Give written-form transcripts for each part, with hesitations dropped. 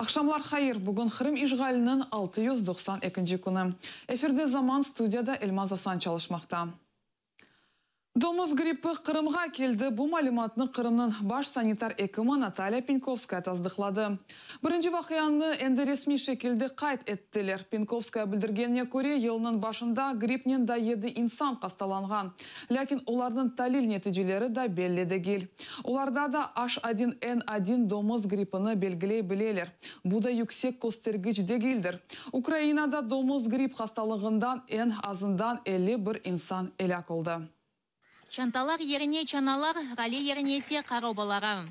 Aqşamlar hayır! Bugün Qırım işğaliniñ 692 künü. Efirde Zaman, studiyada Elmaz Asan çalışmaqta. Domuz grippi Qırımğa keldi. Bu malümatnı Qırımnıñ baş sanitar ekimi Natalya Penkovskaya tasdıqladı. Birinci vaqianı endi resmiy şekilde qayd ettiler. Penkovskaya bildirgenine köre, yılnıñ başında grippnen daa yedi insan hastalanğan. Lâkin olarnıñ talil neticeleri daa belli degil. Olarda da H1N1 domuz grippini belgiley bileler. Bu da yüksek köstergiç degildir. Ukrainada domuz gripp hastalığından eñ azından 51 insan elâk oldı. Çantalar yerine çanalar, rale yerine ise qaraobaları.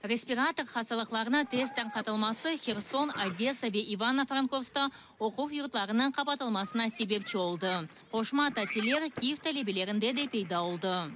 Respirator hastalıqlarnı tez tarqatılması Herson, Odesa ve İvano-Frankovskta oquv yurtlarınıñ qapatılmasına sebepçi oldı. Qoşma tatiller Kiyev talebelerinde de peyda oldı.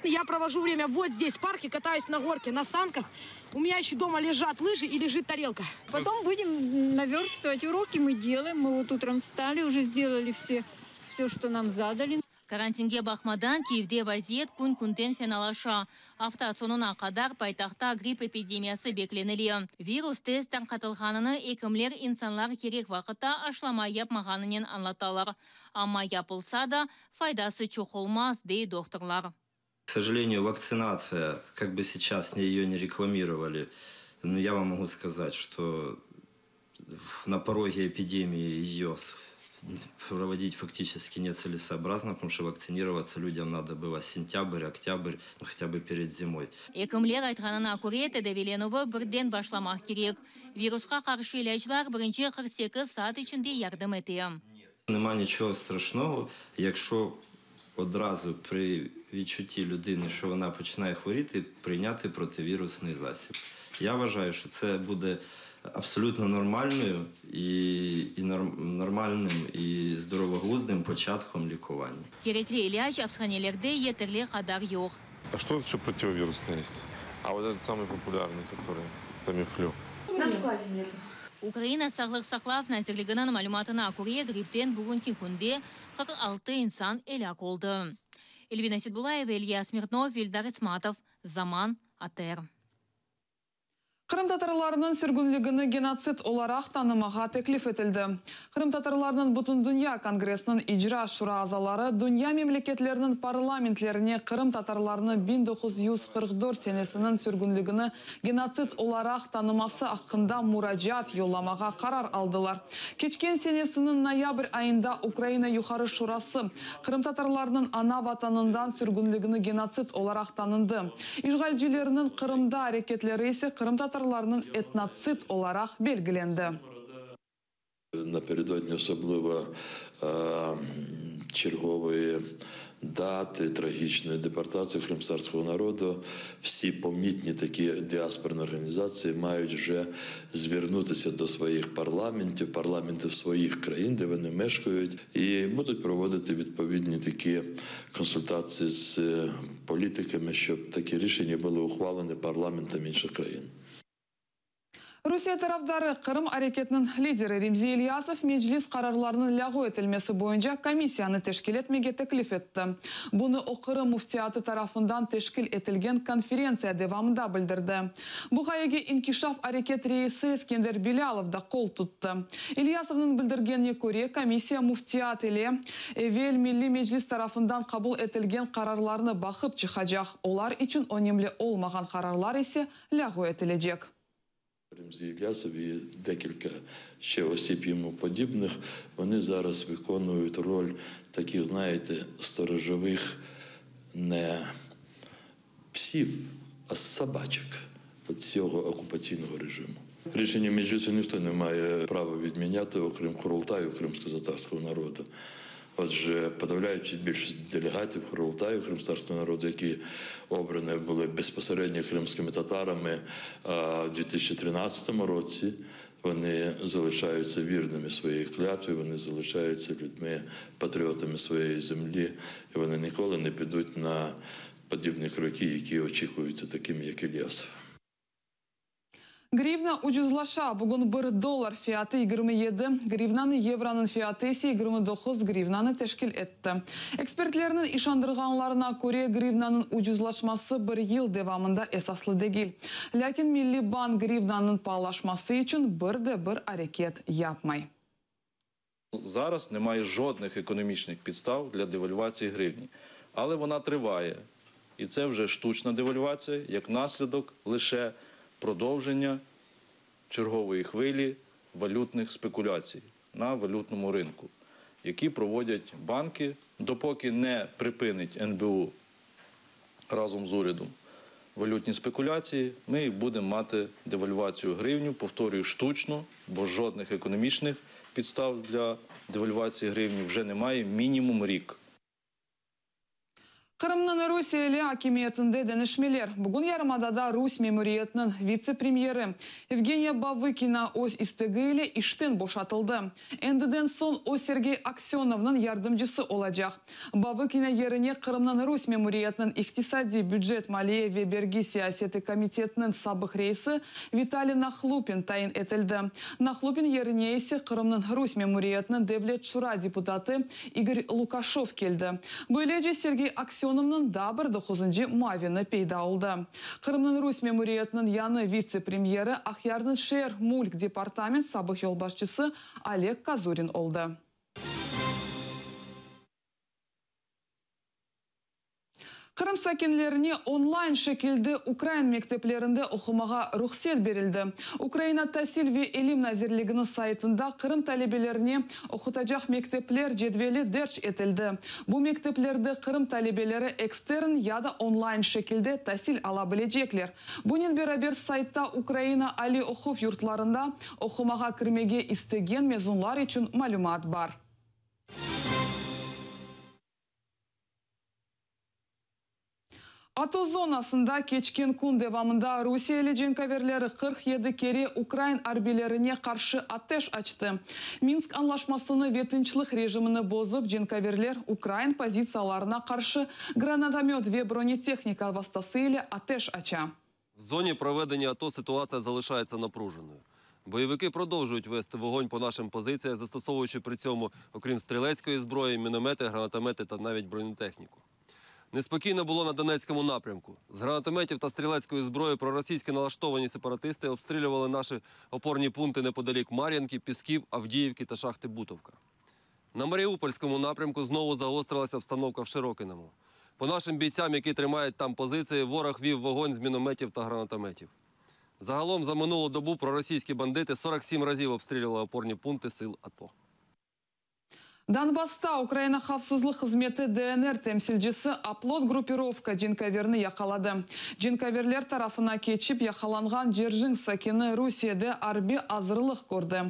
Я провожу время вот здесь, в парке, катаюсь на горке, на санках. У меня еще дома лежат лыжи и лежит тарелка. Потом будем наверстывать уроки, мы делаем. Мы вот утром встали, уже сделали все, все, что нам задали. Karantinge baqmadan, Kiyevde vaziyet kün-künden fenalaşa. Afta soñuna qadar paytahtta gripp epidemiyası beklenile. Virus tez tarqatılğanını ekimler insanlar kerek vaqıtta aşılama yapmağanınen añlatalar. Amma yapılsa da, faydası çoq olmaz, dey doktorlar. К сожалению, вакцинация, как бы сейчас ее не рекламировали, но я вам могу сказать, что на пороге эпидемии ее проводить фактически нецелесообразно, потому что вакцинироваться людям надо было сентябрь, октябрь, ну, хотя бы перед зимой. Ekimler aytqanına köre, tedaviylenüvi birden başlamaq kerek. Virusqa qarşı ilâclar birinci 48 saat içinde yardım ete. Нема нічого страшного, якщо одразу при відчутті людини, що вона починає хворіти, прийняти противірусний засіб. Я вважаю, що це буде абсолютно нормальною і нормальним і здоровоглуздим початком лікування. Kerekli ilâc apishanelerde yeterli qadar yoq. А что еще противовирусное есть? А вот этот самый популярный, который Тамифлю. На складе нет. Ukraina Sağlıq saqlav nazirliginiñ malümatına köre, grippten bugünki künde 46 insan elâk oldı. Elvina Seydbulayeva, İlya Smirnov, Eldar İsmatov. Zaman, ATR. Qırımtatarlarnıñ sürgünligini genotsid olaraq tanımağa teklif etildi. Qırımtatarlarnıñ Bütündünya kongressiniñ icra şura azaları dünya memleketleriniñ parlamentlerine qırımtatarlarnı 1944 senesiniñ sürgünligini genotsid olaraq tanıması aqqında muracaat yollamağa qarar aldılar. Keçken senesiniñ noyabr ayında Ukraina Yuqarı Şurası qırımtatarlarnıñ ana vatanından sürgünligini genotsid olaraq tanıdı. İşğalcilerniñ Qırımda areketleri ise qırımtatarlarnıñ etnotsid olaraq belgilendi. Напередодні особливо чергової дати трагічної депортації кримськотатарського народу всі помітні такі діаспорні організації мають вже звернутися до своїх парламентів, парламентів своїх країн, де вони мешкають, і будуть проводити відповідні такі консультації з політиками, щоб такі рішення були ухвалені парламентом інших країн. Rusiye tarafdarı Qırım areketiniñ lideri Remzi İlyasov Meclis qararlarınıñ lâğu etilmesi boyunca komissiyanı teşkil etmege teklif etti. Bunı o Qırım müftiyatı tarafından teşkil etilgen konferentsiya devamında bildirdi. Bu ğayege İnkişaf areket reisi Eskender Bilâlov da qol tuttı. İlyasovnıñ bildirgenine köre, komissiya müftiyat ile evel Milliy Meclis tarafından qabul etilgen qararlarnı baqıp çıqacaq, olar içün önemli olmağan qararlar ise lâğu etilecek. Ремзі Ільясов і декілька ще осіб йому подібних, вони зараз виконують роль таких, знаєте, сторожових не псів, а собачок цього окупаційного режиму. Рішення Меджлісу ніхто не має права відміняти, окрім Курултаю кримськотатарського народу. Отже, подавляючи більшість делегатів Курултаю кримськотатарського народу, які обрані були безпосередньо кримськими татарами у 2013 році, вони залишаються вірними своїй клятві, вони залишаються людьми, патріотами своєї землі, і вони ніколи не підуть на подібні кроки, які очікуються такими, як Ільясов. Grivna ucuzlaşa. Bugün bir dollar fiyatı 27 grivnanı, yevronıñ fiyatı ise 29 grivnanı teşkil etti. Ekspertlerniñ işandırğanlarına köre, grivnanıñ ucuzlaşması bir yıl devamında esaslı degil. Lâkin Milliy bank grivnanıñ paalaşması içün bir de bir areket yapmay. Зараз немає жодних економічних підстав для девальвації гривні. Але вона триває. І це вже штучна девальвація, як наслідок лише продовження чергової хвилі валютних спекуляцій на валютному ринку, які проводять банки, допоки не припинить НБУ разом з урядом валютні спекуляції, ми і будемо мати девальвацію гривню, повторюю, штучну, бо жодних економічних підстав для девальвації гривні вже немає мінімум рік. Qırımnıñ rusiyeli akimiyetinde deñişmeler. Bugün yarımadada rus memuriyetiniñ vitse-premyeri Evgeniya Bavıkina öz istegi ile işten boşatıldı. Endiden soñ o Sergey Aksönovnıñ yardımcısı olacaq. Bavıkina yerine Qırımnıñ rus memuriyetiniñ iqtisadiy, bücet, maliye ve bergi siyaseti komitetiniñ sabıq reisi Vitaliy Nahlupin tayin etildi. Nahlupin yerine ise Qırımnıñ rus memuriyetiniñ Devlet şura deputatı İgor Lukaşev keldi. Böylece Sergey Aksönovnıñ daa bir doquzıncı muavini peyda oldı. Qırımnıñ rus memuriyetiniñ yañı vitse-premyeri Aqyarnıñ şeer mülk departament sabıq yolbaşçısı Oleg Kazurin oldı. Qırım sakinlerine online şekilde ukrain mekteplerinde oqumağa ruhset berildi. Ukraina tasil ve ilim nazirliginiñ saytında Qırım talebelerine oqutacaq mektepler cedveli derc etildi. Bu mekteplerde Qırım talebeleri ekstern ya da online şekilde tasil ala bilecekler. Bunen beraber saytta Ukraina aliy oquv yurtlarında oqumağa kirmege istegen mezunlar içün malümat bar. ATO zonasında keçken kün devamında rusiyeli cenkâverleri 47 kere ukrain arbiylerine qarşı ateş açtı. Minsk añlaşmasını ve tınçlıq rejimini bozıp, cenkâverler ukrain pozitsiyalarına qarşı granatomöt ve bronetehnika vastası ile ateş aça. В зоні проведення АТО ситуація залишається напруженою. Бойовики продовжують вести вогонь по нашим позиціях, застосовуючи при цьому, окрім стрілецької зброї, міномети, гранатомети та навіть бронетехніку. Неспокійно було на Донецькому напрямку. З гранатометів та стрілецької зброї проросійськи налаштовані сепаратисти обстрілювали наші опорні пункти неподалік Мар'їнки, Пісків, Авдіївки та шахти Бутовка. На Маріупольському напрямку знову загострилася обстановка в Широкиному. По нашим бійцям, які тримають там позиції, ворог вів вогонь з мінометів та гранатометів. Загалом за минулу добу проросійські бандити 47 разів обстрілювали опорні пункти сил АТО. Donbassta Ukraina havfsızlıq hızmeti DNR temsilcisi Oplot gruppirovka cenkâverini yaqaladı. Cenkâverler tarafına keçip yaqalanğan Dzerzhinsk sakini Rusiyede arbiy azırlıq kördi.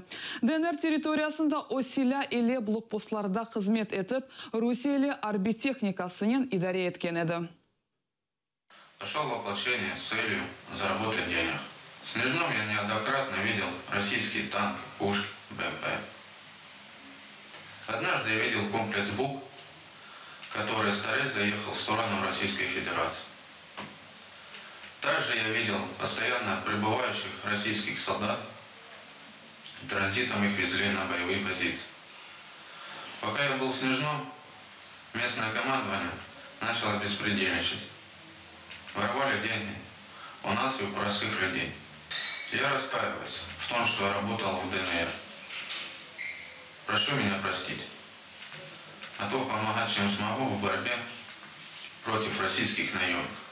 DNR territoriyasında o silâ ile blokpostlarda hızmet etip, rusiyeli arbiy tehnikasınen idare etken edi. Пошел в ополчение с целью заработать денег. В Снежном я неоднократно видел российские танки, пушки, БМП. Однажды я видел комплекс БУК, который с Торез заехал в сторону Российской Федерации. Также я видел постоянно прибывающих российских солдат. Транзитом их везли на боевые позиции. Пока я был в Снежном, местное командование начало беспредельничать. Воровали деньги у нас и у простых людей. Я раскаиваюсь в том, что я работал в ДНР. Прошу меня простить. Готов помогать, чем смогу в борьбе против российских наемников.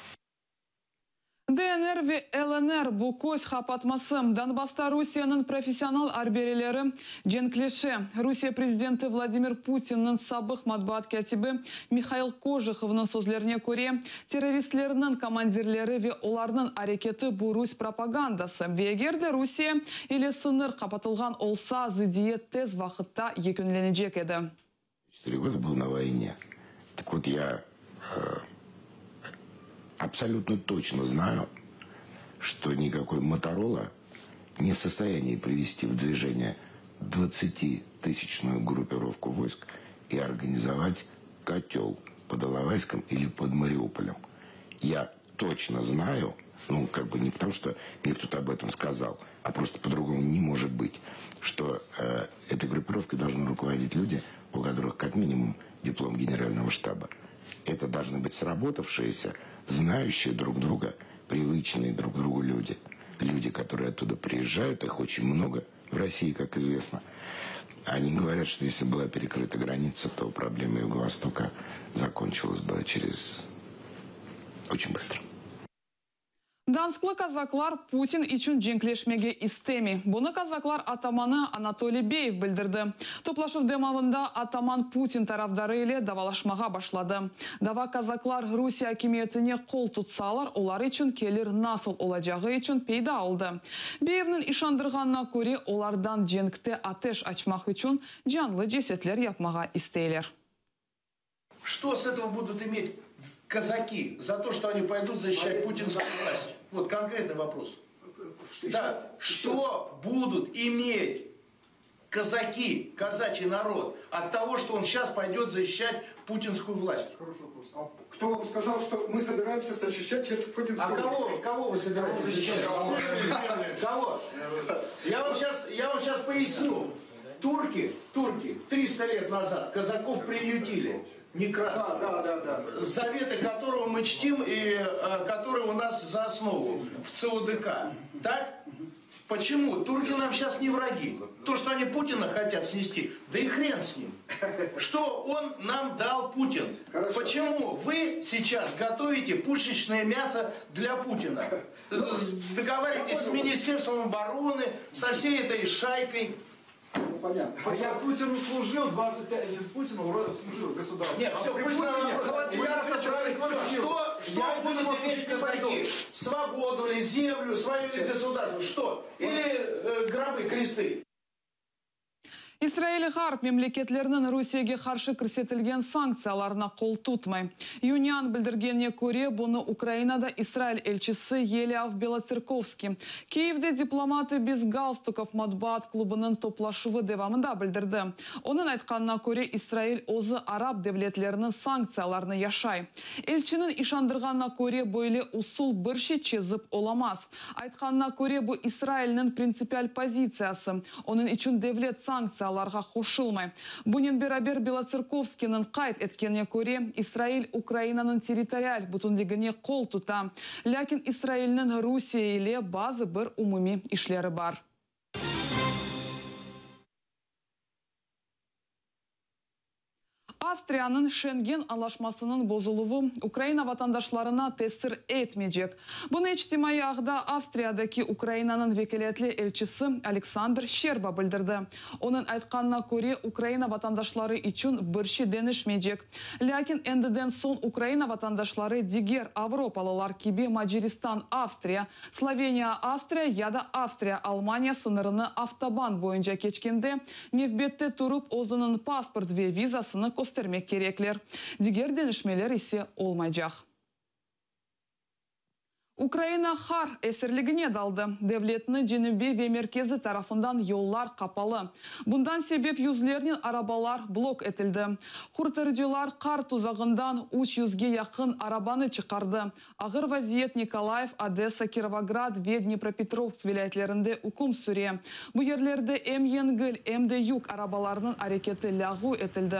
DNR ve LNR bu köz qapatması. Donbassta Rusiyeniñ professional arbiyleri cenkleşe. Rusiye prezidenti Vladimir Putinniñ sabıq matbuat kâtibi Mihail Kojehovnıñ sözlerine köre, terroristlerniñ komandirleri ve olarnıñ areketi bu rus propagandası. Ve eger de Rusiye ile sıñır qapatılğan olsa, zıddiyet tez vaqıtta yekünlenecek edi. 4 года был на войне. Так вот, я абсолютно точно знаю, что никакой Моторола не в состоянии привести в движение 20-тысячную группировку войск и организовать котел под Иловайском или под Мариуполем. Я точно знаю, Ну, как бы не потому, что мне кто-то об этом сказал, а просто по-другому не может быть, что э, этой группировкой должны руководить люди, у которых как минимум диплом генерального штаба. Это должны быть сработавшиеся, знающие друг друга, привычные друг другу люди. Люди, которые оттуда приезжают, их очень много в России, как известно. Они говорят, что если была перекрыта граница, то проблема Юго-Востока закончилась бы через очень быстро. Donsklı kazaklar Putin içün cenkleşmege istemey. Bunı kazaklar atamanı Anatoliy Beyev bildirdi. Toplaşuv devamında ataman Putin tarafdarı ile davalaşmağa başladı. Dava kazaklar Rusiye akimiyetine qol tutsalar, olar içün kelir nasıl olacağı içün peyda oldı. Beyevniñ işandırğanına köre, olardan cenkte ateş açmaq içün canlı cesetler yapmağa isteyler. Что с этого будут иметь казаки за то, что они пойдут защищать путинскую власть? Вот конкретный вопрос. Да, что будут иметь казаки, казачий народ от того, что он сейчас пойдет защищать путинскую власть? Хороший вопрос. А кто вам сказал, что мы собираемся защищать эту путинскую А кого, кого вы собираетесь защищать? Кого? Я вам сейчас, я вам сейчас поясню. Турки, турки 300 лет назад казаков приютили. Некрасова. Да, да, да, да. Заветы которого мы чтим и э, которые у нас за основу в ЦОДК. Так? Почему? Турки нам сейчас не враги. То, что они Путина хотят снести, да и хрен с ним. Что он нам дал Путин? Хорошо. Почему вы сейчас готовите пушечное мясо для Путина? Договариваетесь с Министерством обороны, со всей этой шайкой. Ну, понятно. А я Путину служил 25, не с Путиным, вроде служил государству. Нет, все, а при пусть на Путине вопрос. Давайте мы я отвечу. Что, что Я из будут этого иметь служить не казаки? пойду. Свободу ли, землю, свое ли государство? Что? Или э, гробы, кресты? İsrail ğarp memleketleriniñ Rusiyege qarşı kirsetilgen sanktsiyalarına qol tutmay. UNİAN bildirgenine köre, bunı Ukrainada İsrail elçisi Eliav Belotserkovskiy Kiyevde Diplomatı bez galstukov matbuat klubınıñ toplaşuvı devamında bildirdi. Onıñ aytqanına köre, İsrail özü arap devletleriniñ sanktsiyalarını yaşay. Elçiniñ işandırğanına köre, böyle usul bir şey çezip olamaz. Aytqanına köre, bu İsrailniñ printsipial pozitsiyası. Onıñ içün devlet sanktsiyalarğa qoşulmay. Bunen beraber Belotserkovskiyniñ qayd etkenine köre, İsrail Ukrainanıñ territorial bütünligine qol tuta. Lâkin İsrailniñ Rusiye ile bazı bir umumiy işleri bar. Avstriyanıñ Şengen añlaşmasınıñ bozuluvı Ukraina vatandaşlarına tesir etmeycek. Bunı içtimaiy ağda Avstriyadaki Ukrainanıñ vekâletli elçisi Aleksandr Şçerba bildirdi. Onıñ aytqanına köre, Ukraina vatandaşları içün bir şey deñişmeycek. Lâkin endiden soñ Ukraina vatandaşları diger avropalılar kibi Macaristan-Avstriya, Sloveniya-Avstriya ya da Avstriya-Almaniya sıñırını avtoban boyunca keçkende nevbette turıp özüniñ pasport ve vizasını köstermek kerekler. Diger deñişmeler ise olmaycaq. Ukraina qar esirligine daldı. Devletniñ cenübi ve merkezi tarafından yollar qapalı. Bundan sebep yüzlernen arabalar blok etildi. Qurtarıcılar qar tuzağından 300ge yaqın arabanı çıqardı. Ağır vaziyet Nikolayev, Odessa, Kirovograd ve Dnepropetrovsk vilâyetlerinde üküm süre. Bu yerlerde em yengil, em de yük arabalarınıñ areketi lâğu etildi.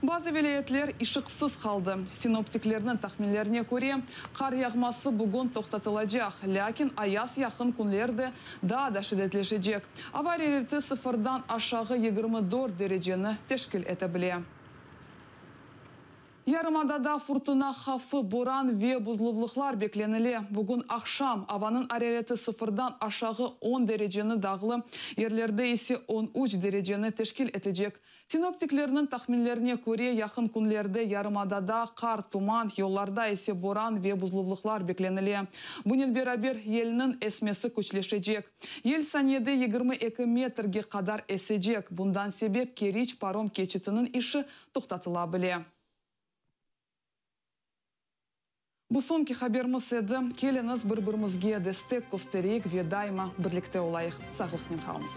Bazı vilâyetler ışıqsız qaldı. Sinoptiklerniñ tahminlerine köre, qar yağması bugün toqtatılacaq, lâkin ayaz yaqın künlerde daa da şiddetleşecek. Ava arareti sıfırdan aşağı 24 dereceni teşkil ete bile. Yarımadada furtuna havfı, boran ve buzluvlıqlar beklenile. Bugün aqşam avanıñ arareti sıfırdan aşağı 10 dereceni dağlı yerlerde ise 13 dereceni teşkil etecek. Sinoptiklerniñ tahminlerine köre yaqın künlerde yarımadada qar, tuman, yollarda ise boran ve buzluvlıqlar beklenile. Bunen beraber yelniñ esmesi küçleşecek. Yel saniyede 22 metrge qadar esecek. Bundan sebep Keriç parom keçitiniñ işi toqtatıla bile. Bu soñki haberimiz edi. Keliñiz bir-birimizge destek köstereyik ve daima birlikte olayıq. Sağlıqnen qalıñız.